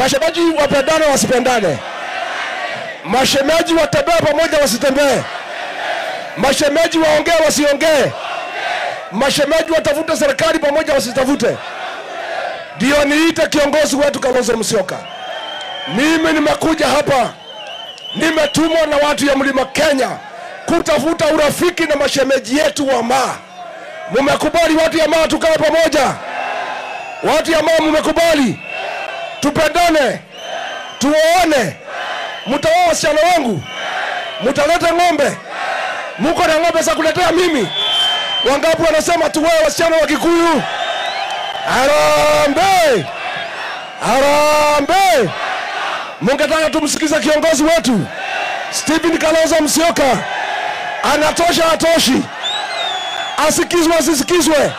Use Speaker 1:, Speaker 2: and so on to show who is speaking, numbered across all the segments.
Speaker 1: Mashemeji wapendane wasipendane? Mashemeji watembee pamoja wasitembee? Mashemeji waongee wasiongee? Mashemeji watafute serikali pamoja wasitafute? Ndio niite kiongozi wetu Kalonzo Musyoka. Mimi nimekuja hapa, nimetumwa na watu ya Mlima Kenya kutafuta urafiki na mashemeji yetu wa Maa. Mumekubali watu ya Maa tukae pamoja? Watu ya Maa mumekubali? Tupendane, tuoane. Mtaoa wasichana wangu? Mtaleta ng'ombe? Muko na ng'ombe za kuletea mimi? Wangapi wanasema tuoe wasichana wa Kikuyu? Harambee! Harambee! Mungetaka tumsikize kiongozi wetu Stephen Kalonzo Musyoka. Anatosha hatoshi? Asikizwe asisikizwe?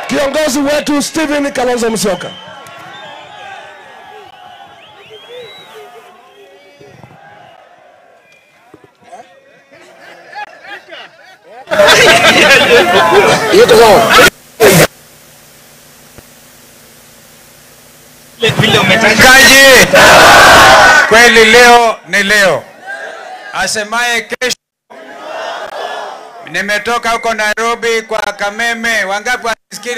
Speaker 1: Kiongozi wetu Stephen Kalonzo Musyoka.
Speaker 2: Kaji kweli leo ni leo, asemaye kesho. Nimetoka huko Nairobi kwa Kameme. Wangapi wanasikia?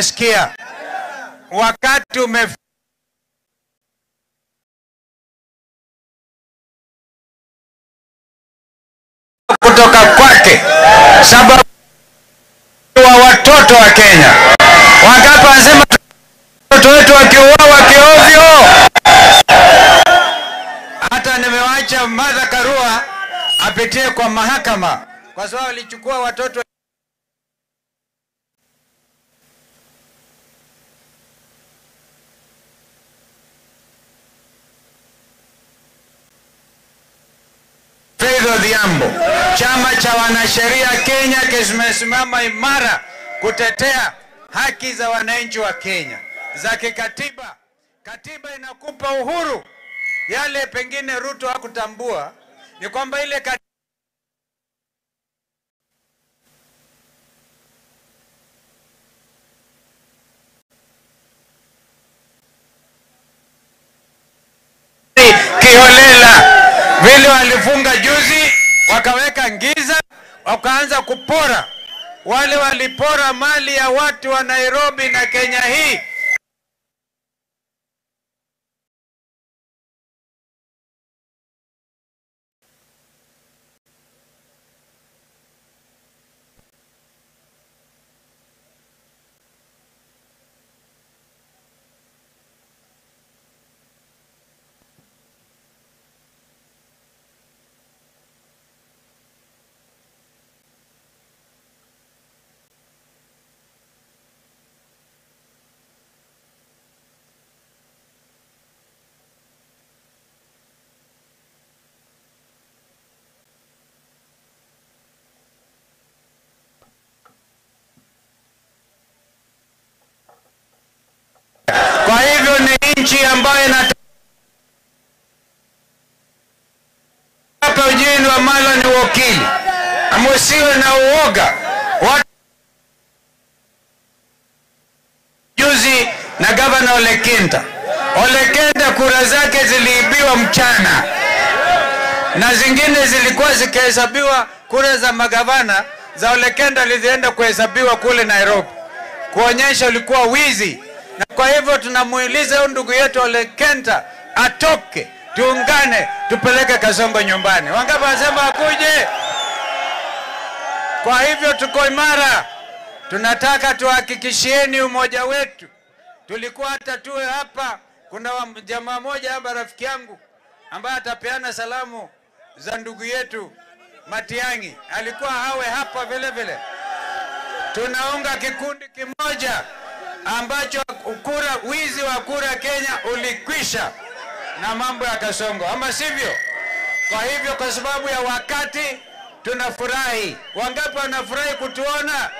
Speaker 2: Sikia, wakati umefika kutoka kwake, sababu wa watoto wa Kenya. Wangapi wanasema watoto wetu wakiuawa kiovyo? Hata nimewacha Martha Karua apitie kwa mahakama kwa sababu alichukua watoto. Faith Odhiambo, chama cha wanasheria Kenya kimesimama imara kutetea haki za wananchi wa Kenya za kikatiba. Katiba inakupa uhuru. Yale pengine Ruto hakutambua ni kwamba ile kiholela vile walifunga juzi, wakaweka ngiza, wakaanza kupora. Wale walipora mali ya watu wa Nairobi na Kenya hii. Kwa hivyo ni nchi ambayo inataka ujini wa mala ni wakili. Musiwe na uoga. Juzi na gavana Ole Kenta. Ole Kenta kura zake ziliibiwa mchana. Na zingine zilikuwa zikihesabiwa, kura za magavana za Ole Kenta zilienda kuhesabiwa kule Nairobi, kuonyesha ulikuwa wizi. Na kwa hivyo tunamuuliza huyu ndugu yetu Ole Kenta atoke, tuungane, tupeleke Kasongo nyumbani. Wangapi wanasema akuje? Kwa hivyo tuko imara. Tunataka tuhakikishieni umoja wetu. Tulikuwa hata tuwe hapa, kuna jamaa moja hapa rafiki yangu ambaye atapeana salamu za ndugu yetu Matiang'i, alikuwa awe hapa vile vile. Tunaunga kikundi kimoja ambacho kura, wizi wa kura Kenya ulikwisha na mambo ya Kasongo, ama sivyo? Kwa hivyo kwa sababu ya wakati tunafurahi. Wangapi wanafurahi kutuona?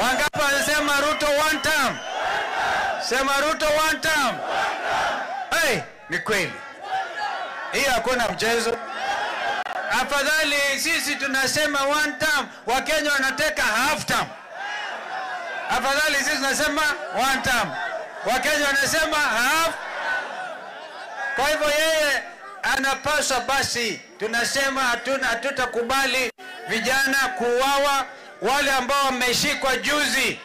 Speaker 2: Wangapi wanasema Ruto one term? Sema Ruto one term. Hey, ni kweli. Hiyo hakuna mchezo. Afadhali sisi tunasema one term, Wakenya wanataka half term. Afadhali sisi tunasema one term. Wakenya wanasema half. Kwa hivyo yeye anapaswa basi, tunasema hatutakubali vijana kuuawa. Wale ambao wameshikwa juzi,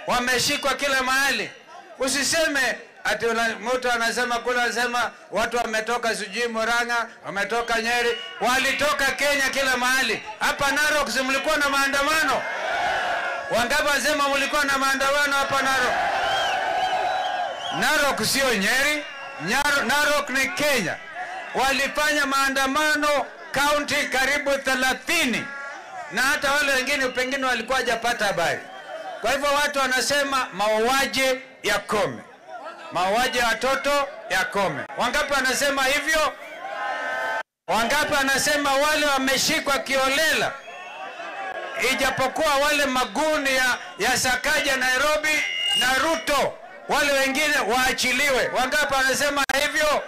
Speaker 2: wameshikwa kila mahali. Usiseme ati mtu anasema kule, anasema watu wametoka sijui Murang'a, wametoka Nyeri, walitoka Kenya kila mahali. Hapa Narok si mlikuwa na maandamano? Wangapi wanasema mlikuwa na maandamano hapa Narok? Narok sio Nyeri, Narok ni Kenya. Walifanya maandamano kaunti karibu 30, na hata wale wengine pengine walikuwa hajapata habari. Kwa hivyo watu wanasema mauaji yakome, mauaji ya watoto yakome. Wangapi wanasema hivyo? Wangapi wanasema wale wameshikwa kiolela, ijapokuwa wale maguni ya Sakaja Nairobi na Ruto, wale wengine waachiliwe? Wangapi wanasema hivyo?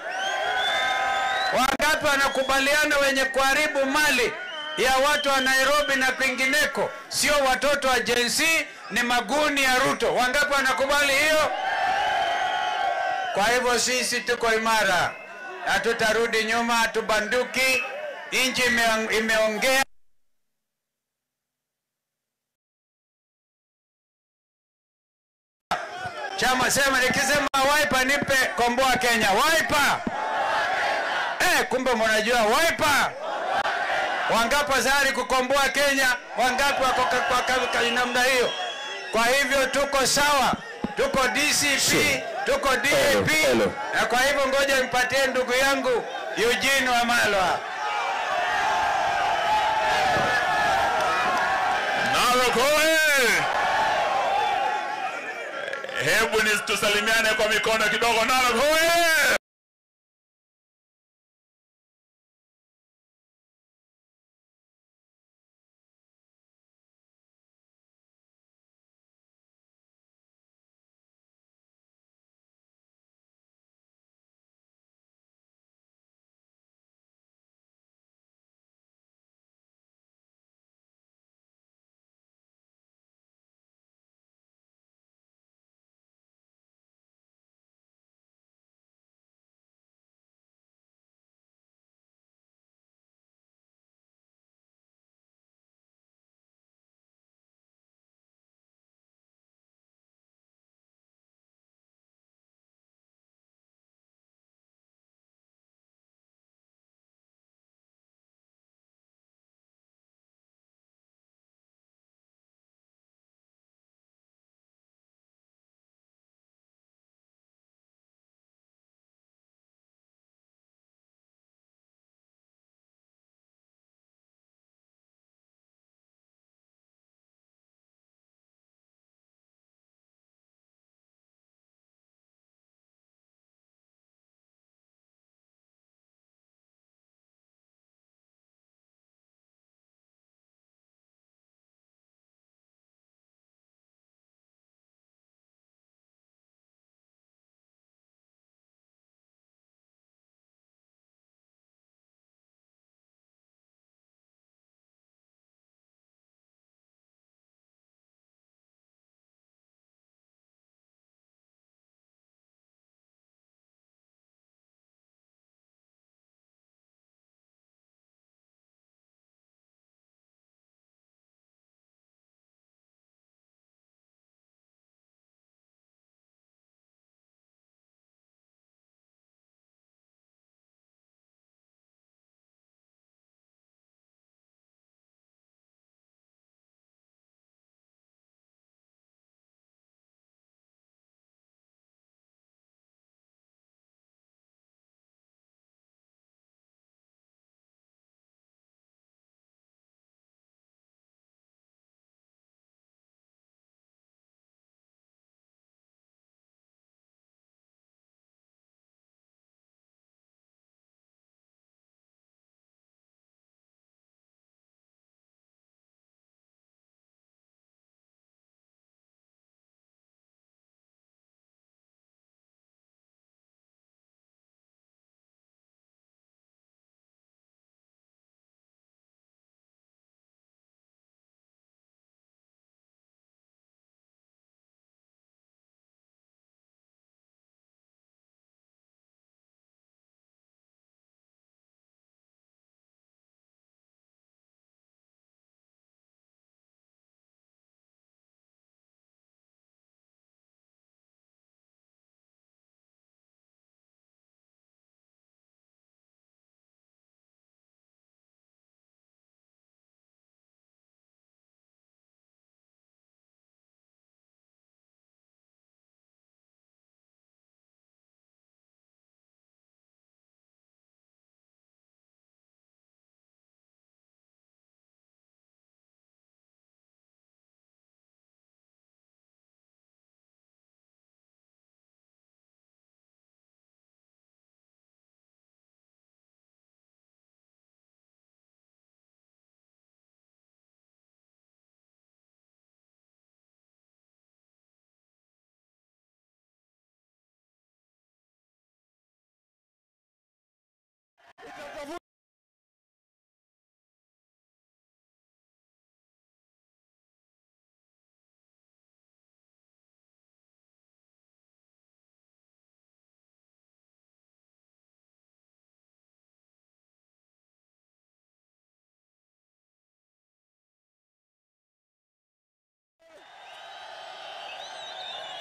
Speaker 2: Wangapi wanakubaliana wenye kuharibu mali ya watu wa Nairobi na kwingineko sio watoto wa Gen Z, ni maguni ya Ruto? Wangapi wanakubali hiyo? Kwa hivyo sisi tuko imara, hatutarudi nyuma, hatubanduki. Nchi imeongea. Chama sema, nikisema Wiper nipe komboa Kenya. Wiper! Kumbe mnajua Wiper. Wangapi tayari kukomboa Kenya? Wangapi wako kwa namna hiyo? Kwa hivyo tuko sawa, tuko DCP, tuko DAP. Na kwa hivyo ngoja nimpatie ndugu yangu Eugene Wamalwa.
Speaker 3: Narok oye! Hebu tusalimiane kwa mikono kidogo. Narok oye!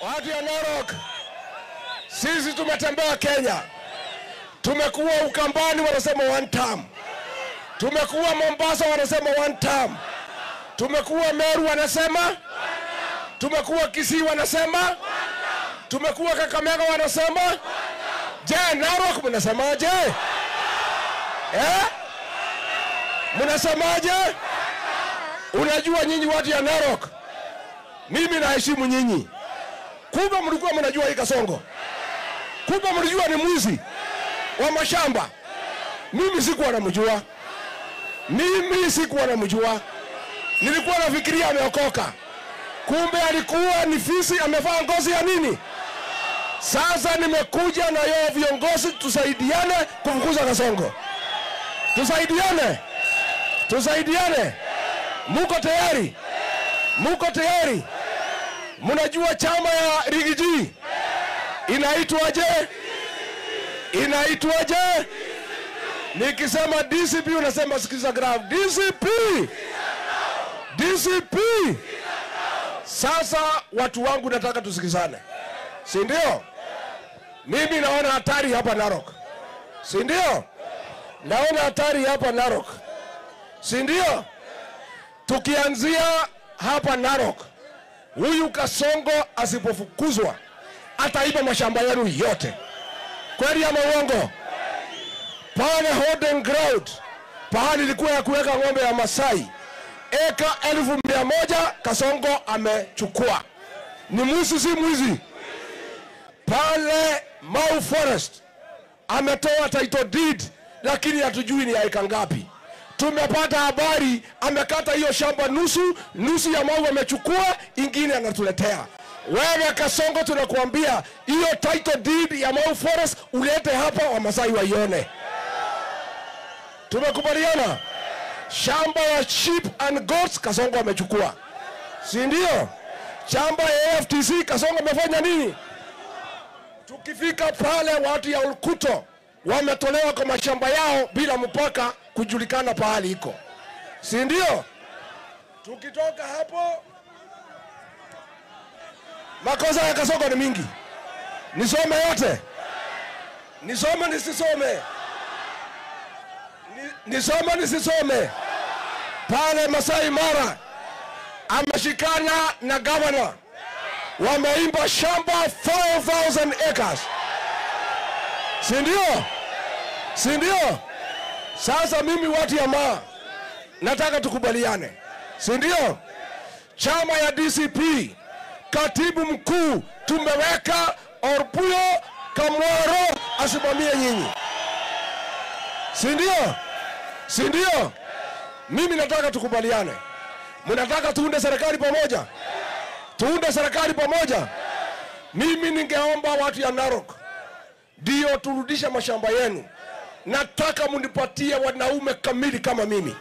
Speaker 1: Watu ya Narok, sisi tumetembea Kenya. Tumekuwa Ukambani wanasema one term. Tumekuwa Mombasa wanasema one term. Tumekuwa Meru wanasema, tumekuwa Kisii wanasema, tumekuwa Kakamega wanasema. Je, Narok mnasemaje? Eh? Mnasemaje? Unajua nyinyi watu ya Narok, mimi naheshimu nyinyi. Kumbe mlikuwa mnajua hii Kasongo. Kumbe mlijua ni mwizi wa mashamba. Mimi sikuwa namjua. Mimi sikuwa namjua. Nilikuwa nafikiria ameokoka. Kumbe alikuwa ni fisi amevaa ngozi ya nini? Sasa nimekuja na yao viongozi tusaidiane kufukuza Kasongo. Tusaidiane. Tusaidiane. Muko tayari? Muko tayari? Mnajua chama ya Rigiji inaitwaje? Inaitwaje? Nikisema DCP unasema sikiza graph. DCP. DCP. Sasa watu wangu nataka tusikizane. Si ndio? Mimi naona hatari hapa Narok. Si ndio? Naona hatari hapa Narok. Si ndio? Tukianzia hapa Narok, huyu Kasongo asipofukuzwa ataiba mashamba yenu yote. Kweli ama uongo? Pale Holding Ground, pahali ilikuwa ya kuweka ng'ombe ya Masai, eka 1,100 Kasongo amechukua. Ni mwizi si mwizi? Pale Mau Forest ametoa title deed, lakini hatujui ni eka ngapi. Tumepata habari amekata hiyo shamba nusu, nusu ya Mau amechukua, ingine anatuletea. Wewe Kasongo tunakuambia hiyo title deed ya Mau Forest ulete hapa Wamasai waione. Tumekubaliana? Shamba ya sheep and goats Kasongo amechukua. Si ndio? Shamba ya AFTC Kasongo amefanya nini? Tukifika pale watu ya Olkuto wametolewa kwa mashamba yao bila mpaka kujulikana pahali iko. Si ndio? Tukitoka hapo, makosa ya Kasongo ni mingi. Nisome yote? Nisome nisisome? Nisome nisisome? Pale Masai Mara ameshikana na governor, wameimba shamba 4,000 acres. Si ndio? Si ndio? Sasa mimi watu ya Maa nataka tukubaliane. Si ndio? Chama ya DCP, katibu mkuu tumeweka Orpuyo Kamwaro asimamie nyinyi. Si ndio? Si ndio? Mimi nataka tukubaliane. Mnataka tuunde serikali pamoja? Tuunde serikali pamoja? Mimi ningeomba watu ya Narok ndio turudisha mashamba yenu. Nataka munipatie wanaume kamili kama mimi.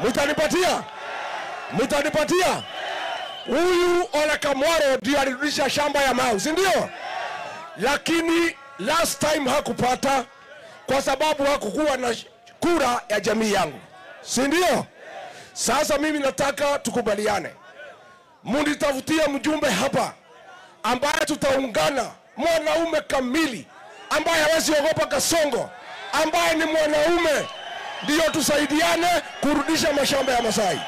Speaker 1: Mtanipatia? Mtanipatia? Huyu Ole Kamwaro ndio alirudisha shamba ya Mau, si ndio? Lakini last time hakupata kwa sababu hakukuwa na kura ya jamii yangu. Si ndio? Sasa mimi nataka tukubaliane. Munitafutie mjumbe hapa ambaye tutaungana, mwanaume kamili ambaye hawezi ogopa Kasongo, ambaye ni mwanaume, ndio tusaidiane kurudisha mashamba ya Masai.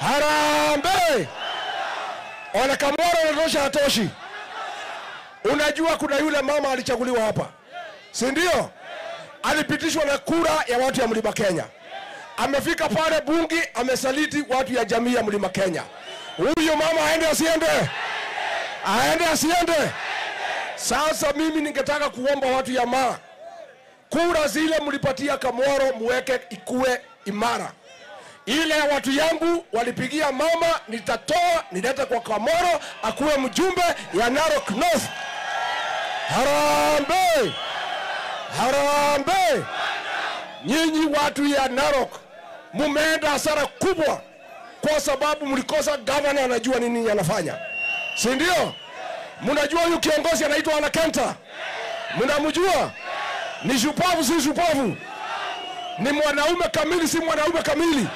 Speaker 1: Harambee! Ole Kamwaro anatosha hatoshi? Unajua kuna yule mama alichaguliwa hapa, si ndio? Alipitishwa na kura ya watu ya Mlima Kenya. Amefika pale bungi amesaliti watu ya jamii ya Mlima Kenya. Huyo mama aende asiende? Aende asiende? Sasa mimi ningetaka kuomba watu ya Maa, kura zile mlipatia Kamwaro muweke ikue imara. Ile watu yangu walipigia mama, nitatoa nilete kwa Kamwaro akuwe mjumbe ya Narok North. Harambee! Harambee! Nyinyi watu ya Narok mumeenda hasara kubwa kwa sababu mlikosa governor anajua nini anafanya. Si ndio? Mnajua huyu kiongozi anaitwa Anakenta? Mnamjua? Ni shupavu si shupavu? Ni mwanaume kamili si mwanaume kamili?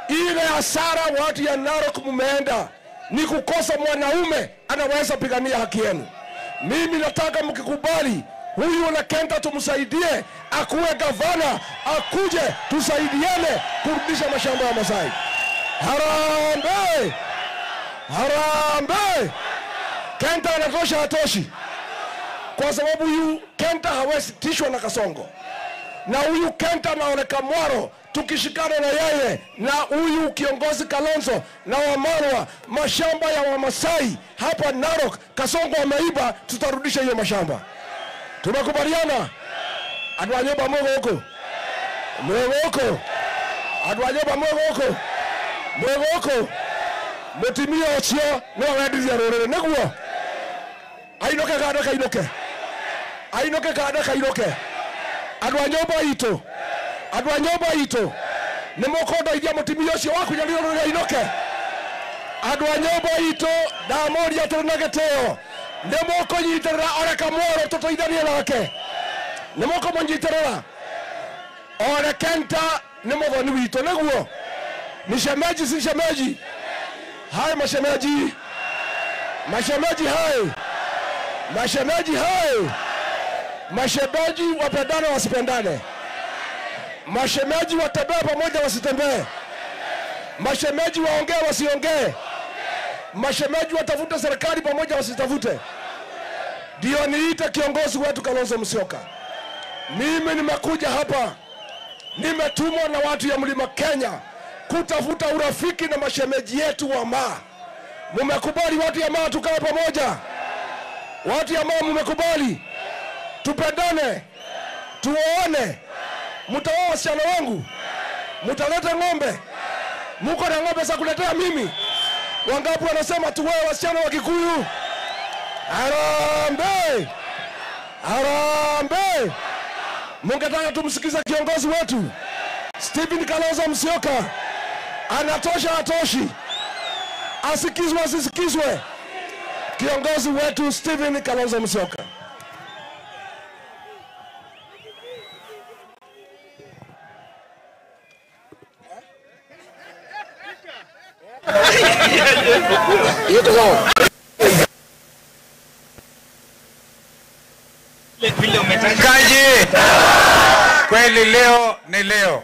Speaker 1: Ile hasara watu ya Narok mumeenda, Ni kukosa mwanaume anaweza pigania haki yenu. Mimi nataka mkikubali huyu Ole Kenta tumsaidie akuwe gavana, akuje tusaidiane kurudisha mashamba ya Masai. Harambee! Harambee! Kenta anatosha, hatoshi? Kwa sababu huyu Kenta hawezi tishwa na Kasongo. Na huyu Kenta na Ole Kamwaro tukishikana na yeye na huyu kiongozi Kalonzo na Wamarwa, mashamba ya Wamasai hapa Narok Kasongo ameiba, tutarudisha hiyo mashamba. Tumekubaliana? Adwanyoba mwegoko. Mwegoko. Adwanyoba mwegoko. Mwegoko. Mutimia ucio no wendirie ruriri niguo. Ainũke kana kainũke. Ainũke kana kainũke. Andũ a nyũmba itũ. Andũ a nyũmba itũ. Nĩ mũkũndeithia mũtumia ũcio wa kunyarirwo rũrĩrĩ ainũke. Andũ a nyũmba itũ ndamũria tũrĩ na gĩtĩo. Nĩ mũkũnyitĩrĩra Ole Kamwaro tũteithanie nake. Nĩ mũkũmũnyitĩrĩra. Ole Kenta nĩ mũthoni witũ nĩguo. Ni shemeji si shemeji? Hai mashemeji. Mashemeji hai. Mashemeji hai. Mashemeji wapendane wasipendane. Mashemeji watembee pamoja wasitembee. Mashemeji waongee wasiongee. Mashemeji watafute serikali pamoja wasitafute. Ndio niite kiongozi wetu Kalonzo Musyoka. Mimi nimekuja hapa, nimetumwa na watu ya Mlima Kenya kutafuta urafiki na mashemeji yetu wa Maa. Mumekubali watu ya Maa tukae pamoja? Watu ya Maa mumekubali? Tupendane, tuoane. Mtaoa wasichana wangu, mtaleta ng'ombe. Muko na ng'ombe za kuletea mimi? Wangapi wanasema tuoe wasichana wa Kikuyu? Harambee! Harambee! Mungetaka tumsikize kiongozi wetu Stephen Kalonzo Musyoka. Anatosha hatoshi? Asikizwe asisikizwe? Kiongozi wetu Stephen Kalonzo Musyoka.
Speaker 2: Kaji. Kweli leo ni leo.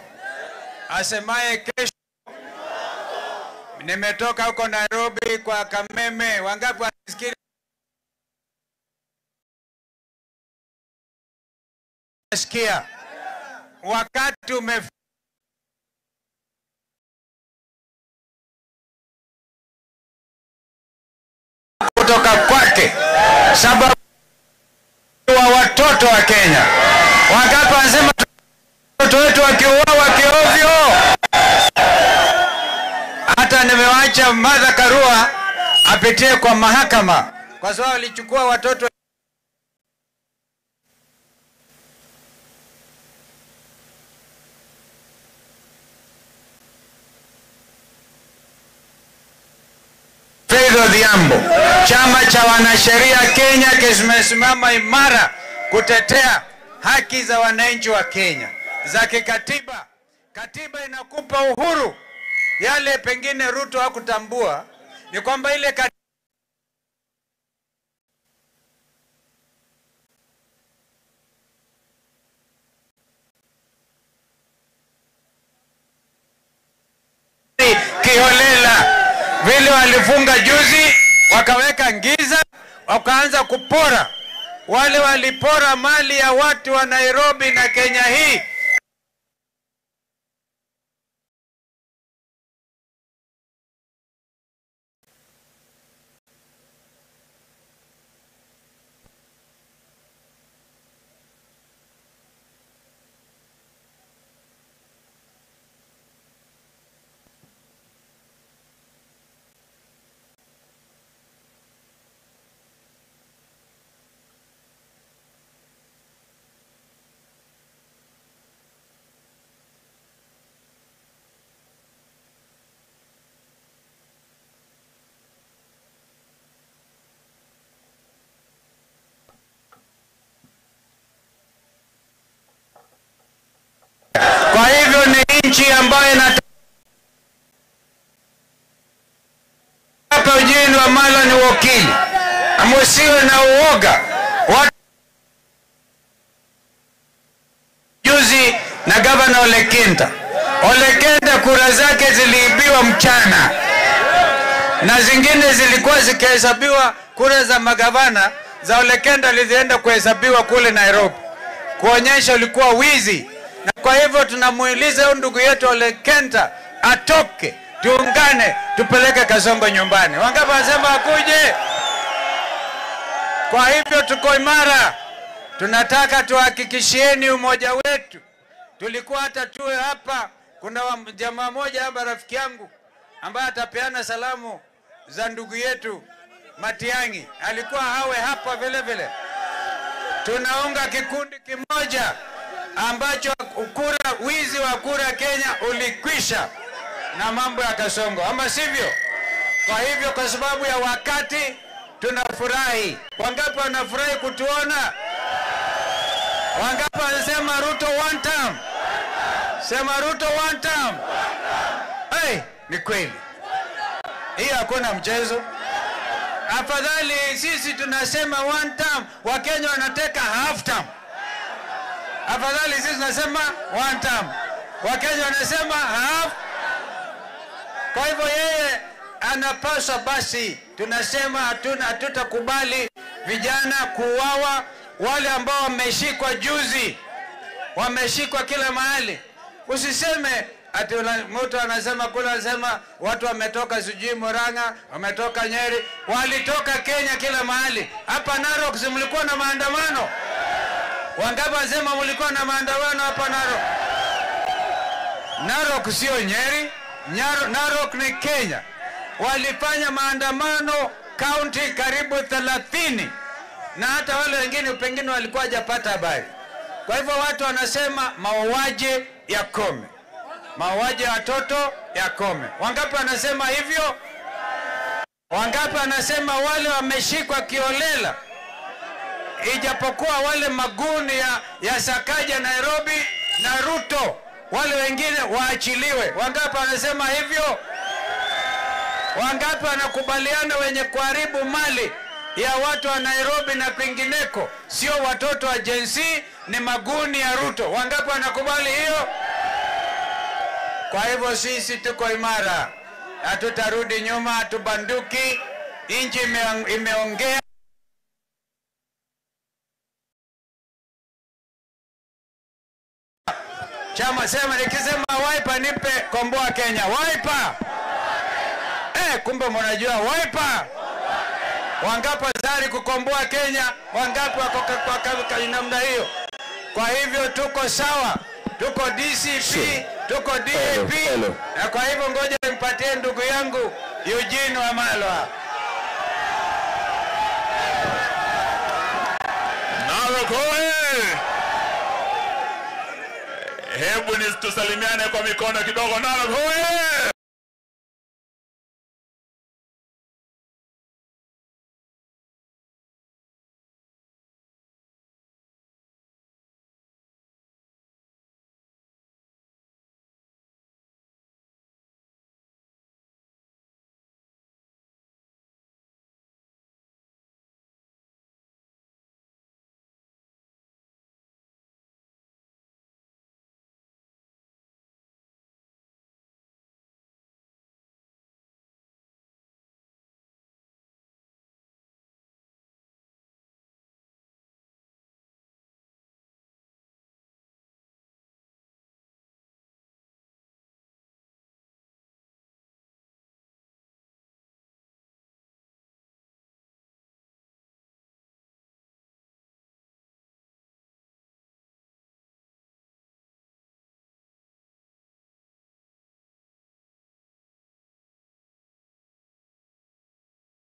Speaker 2: Asemaye kesho. Nimetoka huko Nairobi kwa Kameme. Wangapi wanasikia? Sikia. Wakati umefika kutoka kwake, sababu wa watoto wa Kenya. Wangapi wanasema watoto wetu wakiuawa kiovyo? Hata nimewacha Martha Karua apitie kwa mahakama kwa sababu alichukua watoto Faith Odhiambo. Chama cha wanasheria Kenya kimesimama imara kutetea haki za wananchi wa Kenya za kikatiba. Katiba inakupa uhuru. Yale pengine Ruto hakutambua ni kwamba ile kiholela vile walifunga juzi, wakaweka ngiza, wakaanza kupora. Wale walipora mali ya watu wa Nairobi na Kenya hii. Kwa hivyo ni nchi ambayo inataka ujira. Wamalwa ni wakili. Musiwe na uoga. Juzi na gavana Ole Kenta. Ole Kenta kura zake ziliibiwa mchana. Na zingine zilikuwa zikihesabiwa, kura za magavana za Ole Kenta zilienda kuhesabiwa kule Nairobi, kuonyesha ulikuwa wizi. Na kwa hivyo tunamuuliza huyu ndugu yetu Ole Kenta atoke, tuungane, tupeleke Kasongo nyumbani. Wangapi wanasema akuje? Kwa hivyo tuko imara. Tunataka tuhakikishieni umoja wetu. Tulikuwa hata tuwe hapa, kuna jamaa moja hapa rafiki yangu ambaye atapeana salamu za ndugu yetu Matiang'i, alikuwa hawe hapa vile vile. Tunaunga kikundi kimoja ambacho wizi wa kura Kenya ulikwisha na mambo ya Kasongo, ama sivyo? Kwa hivyo kwa sababu ya wakati tunafurahi. Wangapi wanafurahi kutuona? Wangapi wanasema Ruto one term? Sema Ruto one term. Hey, ni kweli. Hiyo hakuna mchezo. Afadhali sisi tunasema one term, Wakenya wanateka half term. Afadhali sisi tunasema one term, Wakenya wanasema half. Kwa hivyo yeye anapaswa basi, tunasema hatutakubali vijana kuuawa. Wale ambao wameshikwa juzi, wameshikwa kila mahali. Usiseme ati mtu anasema kule, anasema watu wametoka sijui Murang'a, wametoka Nyeri, walitoka Kenya kila mahali. Hapa Narok si mlikuwa na maandamano? Wangapi wanasema mlikuwa na maandamano hapa Narok? Narok sio Nyeri, Narok ni Kenya. Walifanya maandamano county karibu 30, na hata wale wengine pengine walikuwa hajapata habari. Kwa hivyo watu wanasema mauaji yakome, mauaji ya watoto yakome. Wangapi wanasema hivyo? Wangapi wanasema wale wameshikwa kiolela, ijapokuwa wale maguni ya Sakaja Nairobi na Ruto, wale wengine waachiliwe? Wangapi wanasema hivyo? Wangapi wanakubaliana wenye kuharibu mali ya watu wa Nairobi na kwingineko sio watoto wa Gen Z, ni maguni ya Ruto? Wangapi wanakubali hiyo? Kwa hivyo sisi tuko imara, hatutarudi nyuma, hatubanduki. Nchi imeongea. Chama sema, nikisema Wiper nipe komboa Kenya. Wiper! Kumbe mnajua Wiper. Wangapi tayari kukomboa Kenya? Wangapi wako kwa namna hiyo? Kwa hivyo tuko sawa, tuko DCP, tuko DAP. Na kwa hivyo ngoja nimpatie ndugu yangu Eugene Wamalwa.
Speaker 3: Narok oye! Hebu tusalimiane kwa mikono kidogo. Narok oye!